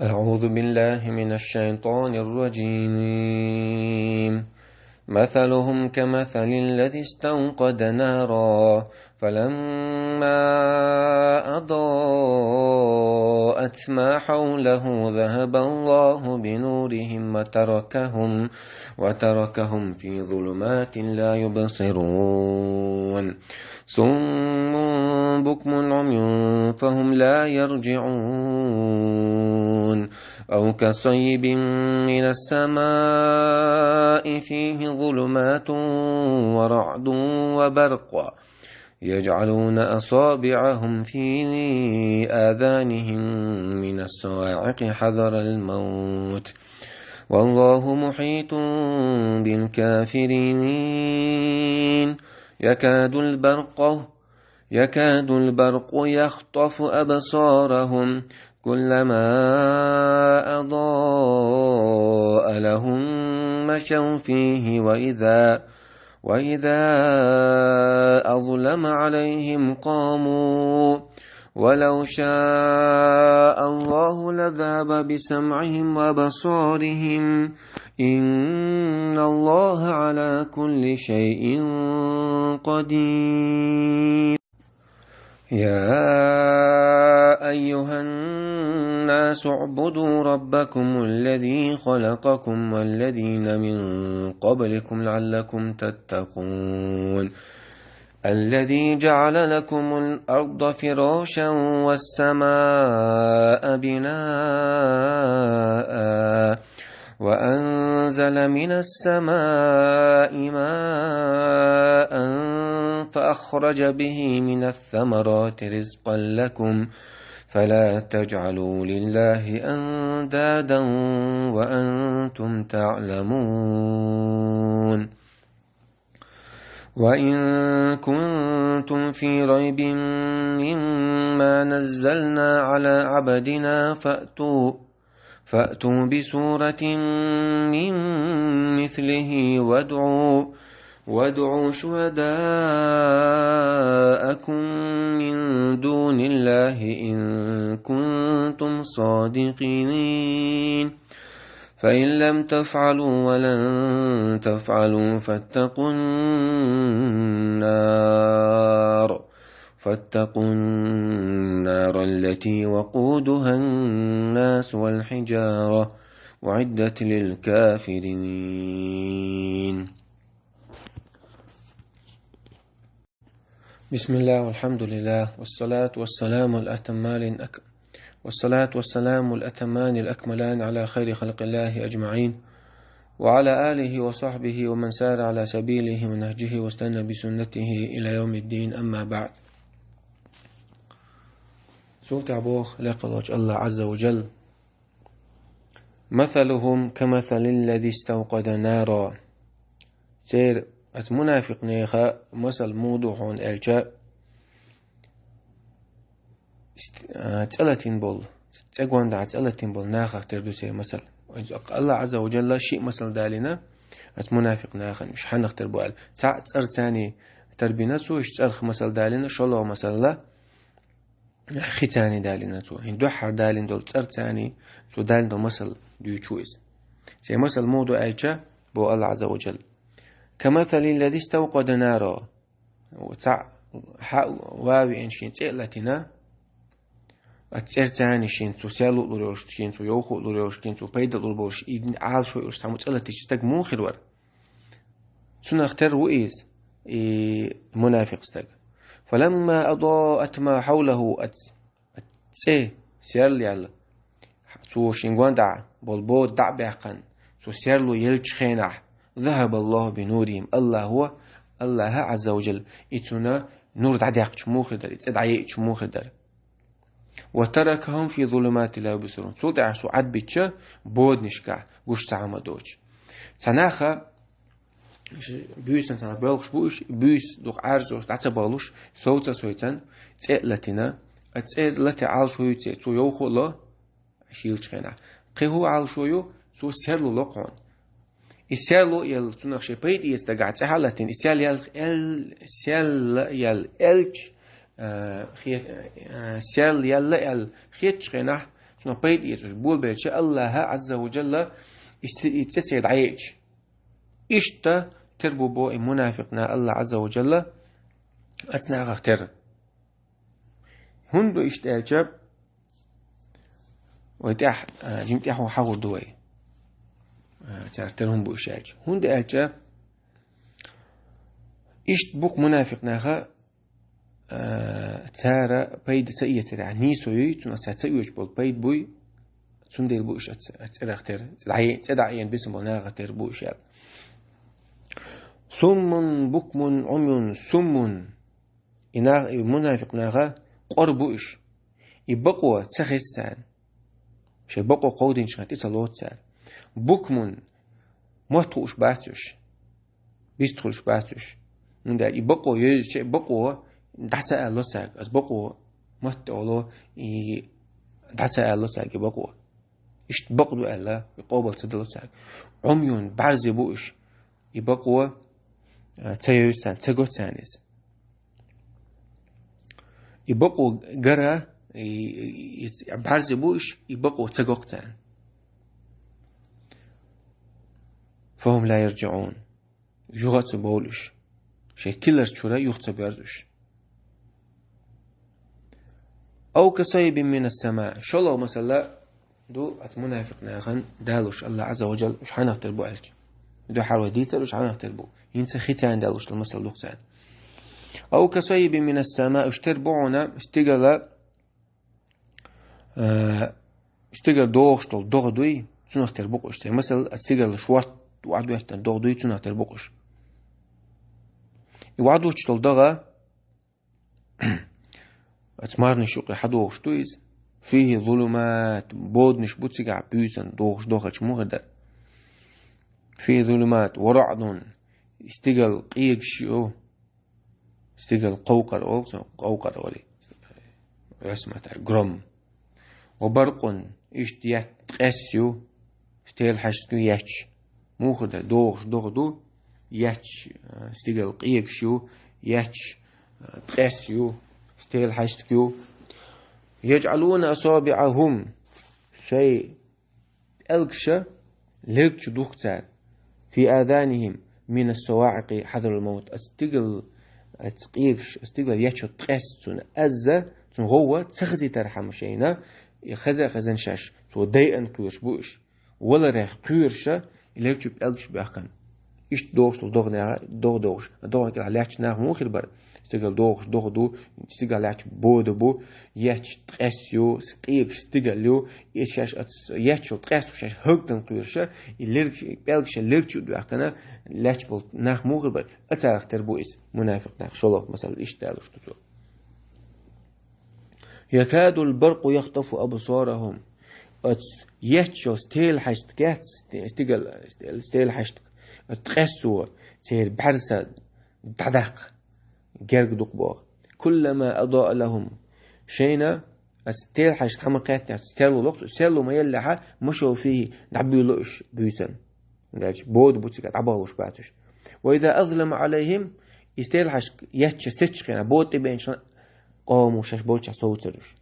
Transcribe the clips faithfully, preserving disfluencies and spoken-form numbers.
أعوذ بالله من الشيطان الرجيم. مثلهم كمثل الذي استوقد نارا فلما أضاءت ما حوله ذهب الله بنورهم وتركهم، وتركهم في ظلمات لا يبصرون. صم بكم عمي فهم لا يرجعون. أو كصيب من السماء فيه ظلمات ورعد وبرق يجعلون أصابعهم في آذانهم من الصواعق حذر الموت والله محيط بالكافرين. يكاد البرق يكاد البرق يخطف أبصارهم كلما أضاء لهم مشوا فيه وإذا وإذا أظلم عليهم قاموا ولو شاء الله لذهب بسمعهم وأبصارهم إن الله على كل شيء قدير. يا أيها الناس اعبدوا ربكم الذي خلقكم والذين من قبلكم لعلكم تتقون. الذي جعل لكم الأرض فراشا والسماء بناء وأنزل من السماء ماء فأخرج به من الثمرات رزقا لكم فلا تجعلوا لله أندادا وأنتم تعلمون. وإن كنتم في ريب مما نزلنا على عبدنا فأتوا فأتوا بسورة من مثله وادعوا وادعوا شهداءكم من دون الله إن كنتم صادقين. فإن لم تفعلوا ولن تفعلوا فاتقوا النار فاتقوا النار التي وقودها الناس والحجارة أعدت للكافرين. بسم الله والحمد لله والصلاة والسلام الأتمان الأك-، والصلاة والسلام الأتمان الأكملان على خير خلق الله أجمعين وعلى آله وصحبه ومن سار على سبيله ونهجه واستنى بسنته إلى يوم الدين، أما بعد. Цул тӀехьа боху лекха волчу Аллах Азза ва Джалла: «مثلهم كمثل الذي استوقد نارا». Церан, оцу мунафикъ нехан масал муха ду хьуна аьлча, ст-, а, цӀе латийна болу, цӀе гондахь цӀе латийна болу нахах тера ду церан масал. Аллах Азза ва Джалла шиъ масал далийна оцу мунафикъ нахана, уьш хьанах тера бу аьлла. Цхьаъ цӀарца тарбина цо, уьш цӀарах масал далийна, шолгӀа масалла хица далийна цо. ХӀинца дуьххьара далийна долу цӀарца цо далийна долу масал дуьйцу иза. Церан масал муха ду аьлча, боху Аллах Азза ва Джалла: «كمثل الذي استوقد نارا». Цхьаъ хьа ван веана шен цӀе а латийна, оцу цӀерца шен цо серло а лур йолуш, шен цо йовхо а лур йолуш, шен цо пайда а лур болуш, и Ӏалашо йолуш цхьаммо цӀе латийча стаг муха хир вара? Цунах тера ву иза, и мунафикъ стаг. «فلما أضاءت ما حوله», оцу цӀе серла яьлла, цо шен гондахь болу бода дӀа а баьккхина, цо серло еллачу хенахь, «ذهب الله بنورهم», Аллахо, Аллаха Азза ва Джалла, и цунна нур дӀадаьккхича муха хир дара, и цӀе дӀаяйча муха хир дара. «وتركهم في ظلمات لا يبصرون». Цул тӀаьхьа цо Ӏадбитча боданашкахь, гуш цхьа хӀума доцуш. Цхьа наха, буьйсанна цхьа боьлхуш бу уьш, буьйса дукха Ӏаьржа долуш, дӀа ца бовлуш, совца а сойцан, цӀе а латийна, а цӀе латийна Ӏалашо ю церан, цо йовхо а ло, шийлачу хенахь. Кхин хӀун Ӏалашо ю, цо серло ло кхунна. И серло а елла, цунах шен пайда эца дагахь цӀе хьа а латийна, и сел ял-, эл-, сел ял-, элча, а, хе-, а, сел ял-, эл хетачу хенахь, цунах пайда эцаш болабелча, Аллахӏа Ӏазза ва Джалла и цӀе церан дӀаеача. Иштта тера бу боху и мунафикъ нах Аллахӏа Ӏазза ва Джалла оцу нахах тера. ХӀунда ду иштта аьлча, вай тӀехь, а, жима тӀехь хьахор ду вай. А, цара тера хӀунда бу уьш аьлча. ХӀунда аьлча, иштта бу-кх мунафикъ наха, а, цара пайда ца эцарехь нийсо юй, цунах цара ца оьцуш болу пайда буй, цундела бу уьш оцу, оцу цӀерах тера, цӀе дӀа-, цӀе дӀаена бисина болу нахах тера бу уьш аьлла. Суммун букмун Ӏумюн суммун. И нах, и мунафикъ наха къора бу уьш. И бакъо ца хеза царна. Шайн бакъо кховдийначу хенахь тӀе ца лоцу цара. Букмун, мотт хууш бац уьш. Бист хуьлуш бац уьш. ХӀунда аьлча и бакъо йовзача, и бакъо дӀа ца аьлло цаьрга. Аса бакъо мотт тӀе олу, и дӀа ца аьлло цаьрга и бакъо. Иштта бакъ ду аьлла, и къобал ца дало цаьрга. Ӏумюн, бӀаьрзе бу уьш. И бакъо, а, ца йовза царна, ца го царна иза. И бакъо гара, и, и, и бӀаьрзе бу уьш, и бакъо ца го-кх царна. Фахум ла ярджиӀун. Юха а ца бовлу уьш. Шайн тиларчу чуьра юха ца боьрзу уьш. Ау касаййибин минас сама. ШолгӀа масала ду оцу мунафикъ нахана далуш Аллахӏа Ӏазза ва Джалла, уьш хьанах тера бу аьлча. Дуьххьара вай дийцира, уьш хьанах тера бу. ХӀинца хи царна далуш долу масала ду-кх царна. Ау касаййибин минас сама, уьш тера бу хьуна стигала, а, стигала догӀуш долу догӀа дуй, цунах тера бу-кх уьш. Масала, оцу стигала шорта охьадоьттина догӀа дуй, цунах тера бу-кх уьш. И охьадоьттуш долу догӀа, оцу марнаш юкъе хьадогӀуш ду иза. Фихи зулумат, боданаш бу цигахь буьйсанна догӀуш догӀа хилча муха хир дара. Фихи зулумат ва раӀдун, стигала къегаш ю, стигала кховкхар олу цо, кховкхар олий. Оьрсийн маттахь гром. Ва баркъун, иштта етта ткъес ю, стелхьаштаг ю етташ. Муха хир дара, догӀуш догӀа ду, етташ, а, стигала къегаш ю, етташ, а, ткъес ю, стелхьаштаг ю. ЯджӀалуна асабиӀахум, шайн пӀелгаша лерг чу духку цара. Фи азанихим минас саваӀикъи хьазарал мавт. Оцу стигала, оцу къегаш, оцу стигала етташ йолу ткъес цунна азза, цунна гӀовгӀа ца хезийтархьама шайна, и хеза а хезна шаьш, цо дайъина кхоьруш бу уьш. Валарех кхоьруш, и лерг чу пӀелгаш баьхкина. Иштта догӀуш долу догӀа наха, догӀа догӀуш, догӀа кӀелахь лаьтташ нах муха хир бара. Стигала догӀуш догӀа ду, стигала лаьтташ бода бу, етташ ткъес ю, къегаш стигала ю, и шаьш оцу етташ йолу ткъес шаьш хӀаллакдан кхоьруш, и лерг, пӀелгаша лерг чу а доьхкина, лаьтташ болу нах муха хир бара. Оцарах тера бу иза, мунафикъ нах, шолгӀа масала иштта далуш ду цо. Якадул баркъу яхтафу абсарахум. Оцу етташ йолу стелхьаштаг яц, сте-, стигала, стел-, стелхьаштаг, оцу ткъесо церан бӀаьрса дӀадаккха герга ду-кх боху. Куллама адаъа лахум. Шайна оцу стелхьаштаг хьан ма-кхеттинехь, серло локху, серло ма-еллехьа, машав фихи, дӀабуьйлу уьш буьйсанна. Дальше бода бу цигахь, дӀабахалуш бац уьш. Ва иза азлама Ӏалайхим, и стелхьаштаг етташ сецчу хенахь, бода тӀебеанчу хенахь, къавму шаьш болчохь совцара уьш.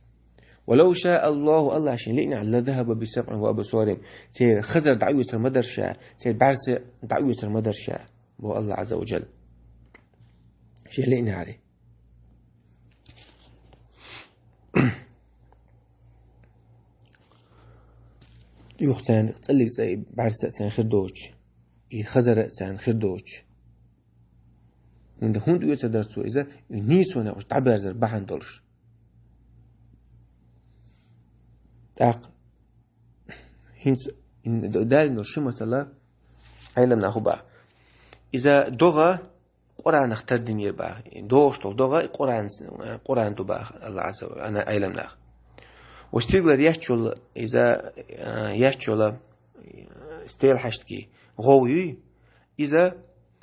Ва лав шаа Аллаху, Аллахь шена лиънехь, ла захаба би самъихим ва абсарихим. Церан хазар дӀаоьцур ма дара ша, церан бӀаьрса дӀаоьцур ма дара ша, боху Аллахь Ӏазза ва Джалла. Шена лиънехьара. Юха царна цӀаллиг цӀа и бӀаьрса а царна хир доцуш, и хазар а царна хир доцуш. ХӀунда, хӀунда оьцур дара цо иза, и нийсонехь уьш дӀаберзар бахьана долуш. ТӀаккха хӀинца ин-, далийна долу ши масала Ӏеламнаха хӀун баха. Иза догӀа Къуръанах тардинера баха. ДогӀуш долу догӀа Къуръан, Къуръан ду баха Аллахь Ӏазза ва Джалла, Ӏеламнаха. Ва стигалара етташ йолу, иза, а, етташ йолу, а, стелхьаштаги гӀов юй, иза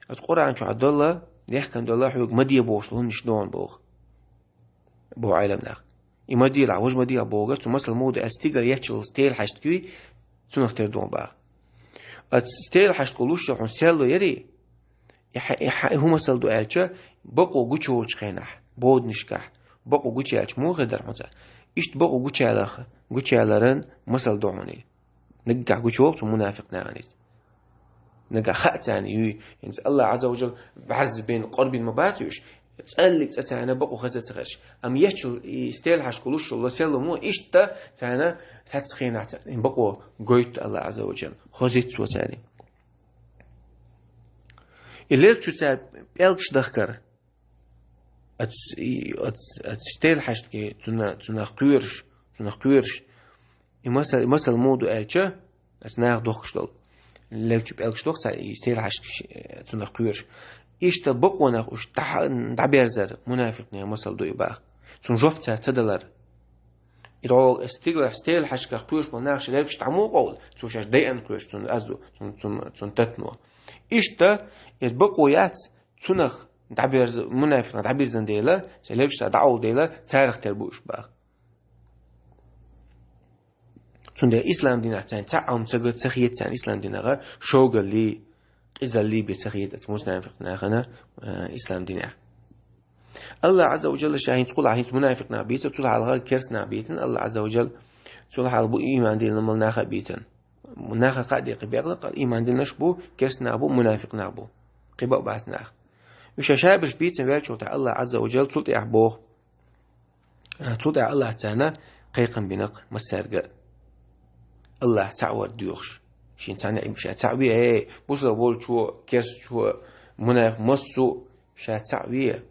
оцу Къуръан чохь долу, яхкана долу хьоьга ма де бохуш долу хӀуманаш ду хьуна боху. Боху Ӏеламнаха. И ма делахь, важа ма делахь бохург, цу масала муха ду аьлча, стигала етташ йолу стелхьаштаг юй, цунах тера ду хьуна баха. Оцу стелхьаштаго луш йолу хьуна серло ярий, и хьа-, и хьа-, и хӀун масала ду аьлча, бакъо гучуйолчу хенахь, боданашкахь, бакъо гучуяьлча муха хир дара хьуна цара. Иштта бакъо гучуяларх гучаяларан масал ду хьуна. Наггахь гучавоху цу мунафикъ нахана иза. Нагахь хаьа царна юй. ХӀинца Аллах Азза ва Джалла бӀарзбина, къорбина ма бац уьш. ЦӀаллиг цӀа царна бакъо хаза ца хезаш. Амма ечул и стелхьашка луш йолу серло мо иштта царна цхьацца хенахь царна бакъо гойту Аллах Азза ва Джалла. Хозуьйту цо царна. И лерчу цара пӀелгаш дахкар. Ац-, и, ац-, ац-, стелхьашка цуна-, цунах кхоьруш, цунах кхоьруш. И масал, и масал муха ду аьлча, ас наха дохкуш долу. Лерчу пӀелгаш дохку цара и стелхьашка ши-, цунах кхоьруш. Иштта бакъонах уьш дӀа-, дӀаберзар, мунафикъ нехан масал ду и баха. Цунна жоп цара ца далар. И дӀо стигалахь стелхьашках кхоьруш болу нах шайн лергаш дӀа муха къовла, цо шаьш дайъан кхоьруш цунна аз ду, цунна, цунна, цунна татно. Иштта, иза бакъо яц, цунах дӀаберза-, мунафикънах дӀабирзина дела, шайн лергаш дӀа Ӏовла дела, царах тера бу уьш баха. Цундела ислам динахь царна цхьа а хӀума ца го, ца хета царна ислам динагӀа шогаллий, къизаллий бен ца хета аца мунафикъ нахана, э, ислам динехь. Аллах Азза ва Джалла ша хӀинца кхулахь хӀинца мунафикъ нах бийцар, цул хьалха керст нах бийцина, Аллах Азза ва Джалла цул хьалха бу иман диллина мел нах а бийцина. Наха кхаа декъе бегӀла, къа-, иман диллинарш бу, керст нах бу, мунафикъ нах бу. Кхин бакъ бац нах. Уьш ша шаберш бийцина ваьллачул тӀаьхьа Аллах Азза ва Джалла цул тӀаьхьа боху. Цул тӀаьхьа Аллах царна кхайкхам бинакх массаьрга а. Аллах цхьаъ вар доьхуш. Шен цхьа ниӀма ша цхьаъ ве, э, бусалба волчо, керстачо, мунафикъ массо а ша цхьаъ ве.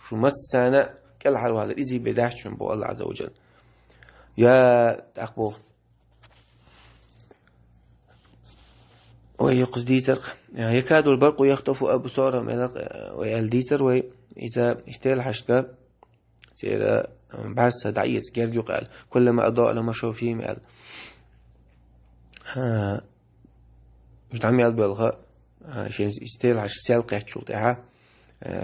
Шу массарна кӀелхьарвалар изий бен дац шуна боху Аллах Азза ва Джалла. Я, тӀаккха боху. Вай юкъус дийцар, якадул баркъу яхтафу абсарахум, аьлла, вай аьлла дийцар вай, иза стелхьашка церан бӀаьрса дӀаэца герга юкъа аьлла. Куллама адаъ лахум машшав фихи аьлла. Уьш дӀа мел белха, шен стелхьашка сел кхеттачул тӀаьхьа,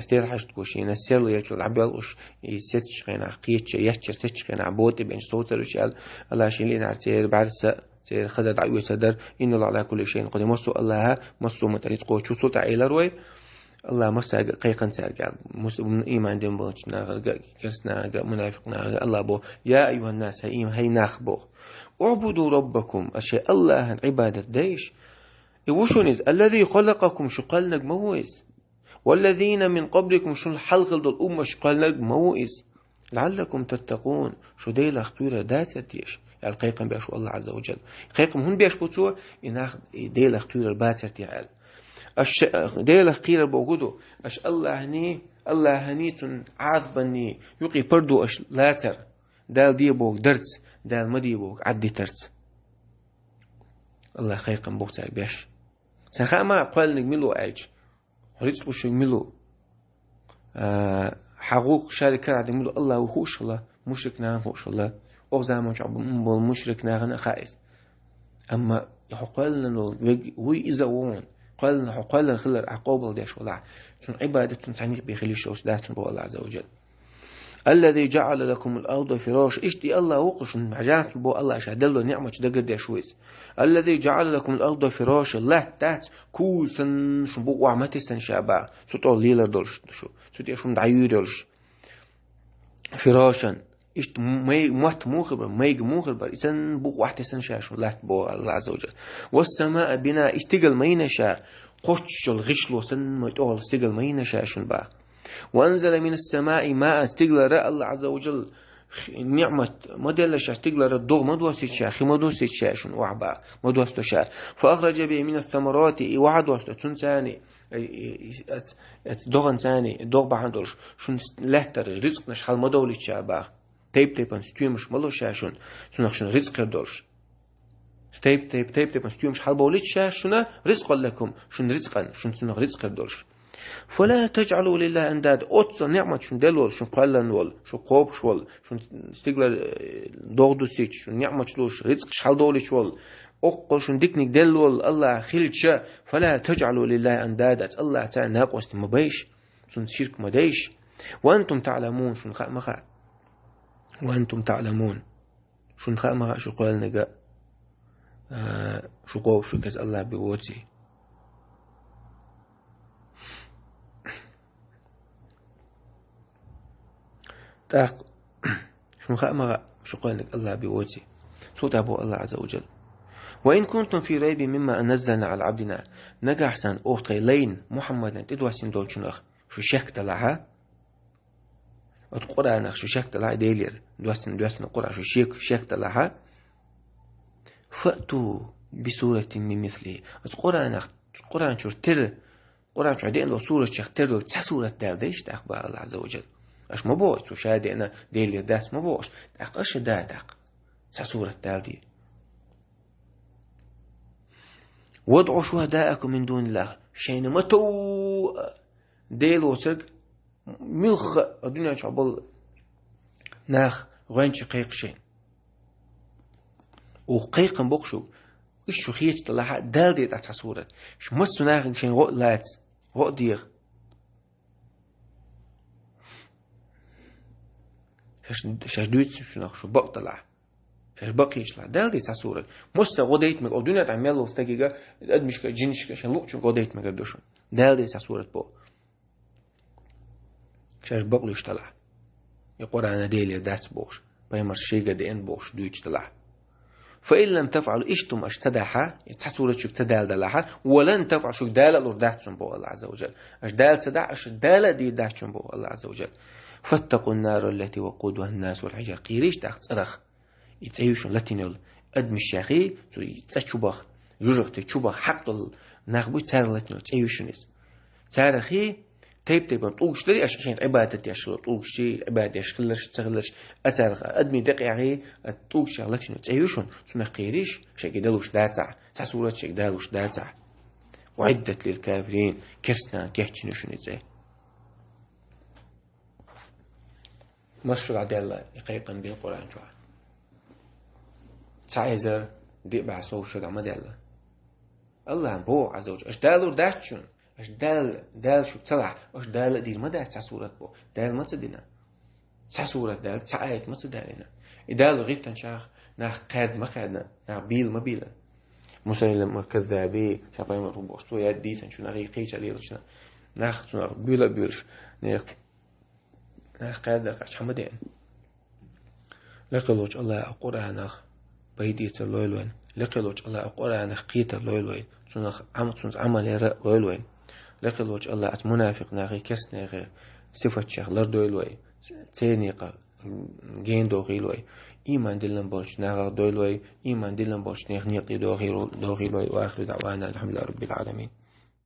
стелхьашка шена серло елчул дӀабелла уьш, и сецчу хенахь, кхечча, еттча сецчу хенахь, бода тӀе бенча совцар уьш аьлла, Аллах шен лиънарг церан бӀаьрса, церан хаза дӀаоьцур дара, инна Аллаха Ӏала кулли шайин къадир, массо а Аллаха, массо а мутӀа рицкъо чу цул тӀаьхьа элар вай, Аллах массаьрга а кхайкхина цаьрга аьлла, мус-, иман дина болчу нахарга а, керст нахарга а, мунафикъ нахарга а, Аллах боху, я айюханнас, хӀай им-, хӀай нах боху, уъбуду раббакум, аш шайн Аллахьан Ӏибадат дайша, И ву шуна иза? Аллази халакъакум, шу кхоьллинарг ма ву иза? Валлазина мин къабликум, шул хьалхара долу умматаш кхоьллинарг ма ву иза? ЛаӀаллакум таттакъун, шу Делах кхоьрур дацара теша? Аьлла кхайкхам беш ву Аллах Азза ва Джалла. Кхайкхам хӀунда беш бу цо? И нах и Делах кхоьрур бацара те аьлла. Аша Делах кхерар боху хӀун ду? Аша Аллахьний, Аллахьаний цунна Ӏазапаний юкъе пардо аша лацар. Дала де боху дарца, Дала ма де боху Ӏаддитарца. Аллах кхайкхам боху цаьрга беш. Сан хаама кхоьллинарг мила ву аьлча, рицкъ луш верг мила ву? А, хьан гӀуллакх шарик карахь дерг мила ву? Аллах ву хууш хилла, мушрик нахана хууш хилла. Оха заманчохь бу-, болу мушрик нахана а хаьа иза. Амма хьо кхоьллина волу верг вуй иза а ву хьуна. Кхоьллина, хьо кхоьллина хилар ахь къобалдеш валахь. Цунна Ӏибадат цунна цхьаьнгге бен хила йиш йолуш дац цунна боху Аллах Азза ва Джалла. Аллази джаӀала лакумул арда фираш. Иштта и Аллах ву-кх шуна хьажахьа боху Аллах ша делла ниӀматаш дагардеш ву иза. Аллази джаӀала лакумул арда фираша. Латта дац, кула санна шун букъ охьа ма тесна ша баха. Цу тӀе лелар долуш шу. Цу тӀе шуна дӀаюьйр йолуш. Фирашан. Иштта май-, мотт муха бара, майга муха бара. И санна букъ охьа тесна ша шун латта боху Аллах Азза ва Джалла. Вассамаа бинаа. И стигал ма йина ша. Кхоччуш йолу гӀишло санна май тӀехула стигал ма йина ша шуна баха. Ва анзала минас самаи маан, стигалара Аллах Азза ва Джалла х-, ниъмат ма делла ша, стигалара догӀа ма доссийта ша, хи ма доссийта ша шуна охьабаха, ма досто ша. Фа ахраджа бихи минас самарати, и охьадосто цунцани, и, и, и, ац-, ац-, догӀанцани, догӀа бахьана долуш, шуна с-, лаьттара рицкънаш хьал ма довлийта ша баха. Тайп-тайпана стоьмаш ма ло ша шуна, цунах шуна рицкъ хир долуш. Тайп-, тайп-, тайп-тайпана стоьмаш хьалабовлийта ша шуна, ризкъан лакум, шуна ризкъан, шуна цунах ризкъ хир долуш. Фала таджъалу лиллахи андада, оццул ниъмат шуна делла волу, шуна кхоьллина волу, шуна кхобуш волу, шуна стигала, э, догӀа дуссийта, шуна ниъматаш луш, ризкъаш хьалабовлийта волу, оккхул шуна диканиг делла волу Аллах хилча, фала таджъалу лиллахи андада, Аллах царна накъостий ма байша, цунца ширк ма дайша. Ва антум таъламун, шуна хаа ма хаьа. Ва антум таъламун. Шуна хаа ма хаьа шу кхоьллинарг а, а, шу кхобуш верг а Аллах бен воций. ТӀаккха шуна хаа ма хаьа шу кхоьллинарг а Аллах бен воций. Цу тӀа бо Аллах Азза ва Джалла: «وإن كنتم في ريب مما نزلنا على عبدنا». Нагахь санна оха тхай лайна, Мухьаммадна тӀедоссина долчунах шу шек далахьа, оцу Къуръанах шу шек далахьа, Делера доссина, доссина Къуръан шу шек, шек далахьа, «فأتوا بسورة من مثله». Оцу Къуръанах, Къуръан чуьра тера, Къуръан чохь деана долу суратех тера долу цхьа сурат дала дайша тӀаккха, боху Аллах Азза ва Джалла. Аша ма боху, цу ша деана Делера дац ма боху аша. ТӀаккха аша да тӀаккха. Цхьа сурат дала де. «وادعوا شهداءكم من دون الله». Шайна ма тов Дела воцург, муьлхха а дуьнен чохь болу нах гӀоьнча кхайкха шайна. Оха кхайкхам боккхуш ву, уьш шу хеташ далахьа, дала де тӀаккха цхьа сурат. Шу массо нахана шайн гӀо а лаца, гӀо а деха. Шаьш, шаьш дуьйцучунах шу бакъ далахь. Шаьш бакъ хеташ далахь. Дала де цхьа сурат. Массо гӀо дайта мегар, о дуьнен тӀехь мел волу стагига, адамашка, жинашка, шайн луъучунга гӀо дайта мегар ду шуна. Дала де цхьа сурат боху. Шаьш бакълуьйш далахь. И Къуръана Делера дац бохуш, пайхамарш шайга деана бохуш дуьйцуш далахь. «فإن لم تفعلوا», иштта хӀума аша ца дахьа, и цхьа сурат шуьга ца дала далахьа, «ولن تفعلوا», шуьга дала а лур дац шуна боху Аллах Азза ва Джалла. Аша дала ца дахьа, аша дала а дийр дац шуна боху Аллах Азза ва Джалла. «فاتقوا النار التي وقودها الناس والحجارة». Кхийриш тӀаккха цӀарах. И цӀе ю шуна латийна йолу адамаш яхий, цу цӀа чу баха, жужахате чу баха хьакъ долу нах буй, царах латийна йолу цӀе ю шуна иза. Царахий тайп-тайпана тӀулгаш дарий, аша шайн Ӏибадат деш йолу тӀулгаш, Ӏибадат деш хилларш, ца хилларш, а царах а адамийн декъехь а тӀулгашех латийна йолу цӀе ю шуна, цунах кхийриш, шайга далуш дацахь, цхьа сурат шайга далуш дацахь. «أعدت للكافرين», керстанан кечйина ю шуна и цӀе. Масала даьлла и кхайкхам бен Къуръан чохь. Цхьа эзар диъ бӀе сов шо дӀа ма даьлла. Аллахьан боху Азза ва Джалла: аша далур дац шуна, аша Дала, Дала шуьга ца лахь, аша Дала а дийр ма дац цхьа сурат боху. Дала ма ца дина. Цхьа сурат дала, цхьа аят ма ца далийна. И Дала гӀиттанчарах нах кхаьрда ма кхаьрдина, нах бийла ма бийла. Мусайлама Каззаби, ша пайхамар ву бохуш, цо яд дийцинчу нахе кхеча лелачу нах цунах буьйла а буьйлуш, нех Нах кхаьрда кхаьчча хьан ма деана. Лекхалочу Аллахьа Къуръанах пайда эцар лойла вайн. Лекхалочу Аллахьа Къуръанах кхетар лойла вайн. Цунах Ӏам-, цунца Ӏамал яра лойла вайн. Лекхалочу Аллахьа оцу мунафикъ нахе, керста нахе сифатчех лардойла вай. Церан некъа гена дохийла вай. Ийман диллина болчу нахах дойла вай. Ийман диллина болчу нехан некъа дохийла, дохийла вай. Ва ахиру даъвана алхьамдулиллахи раббил аламин.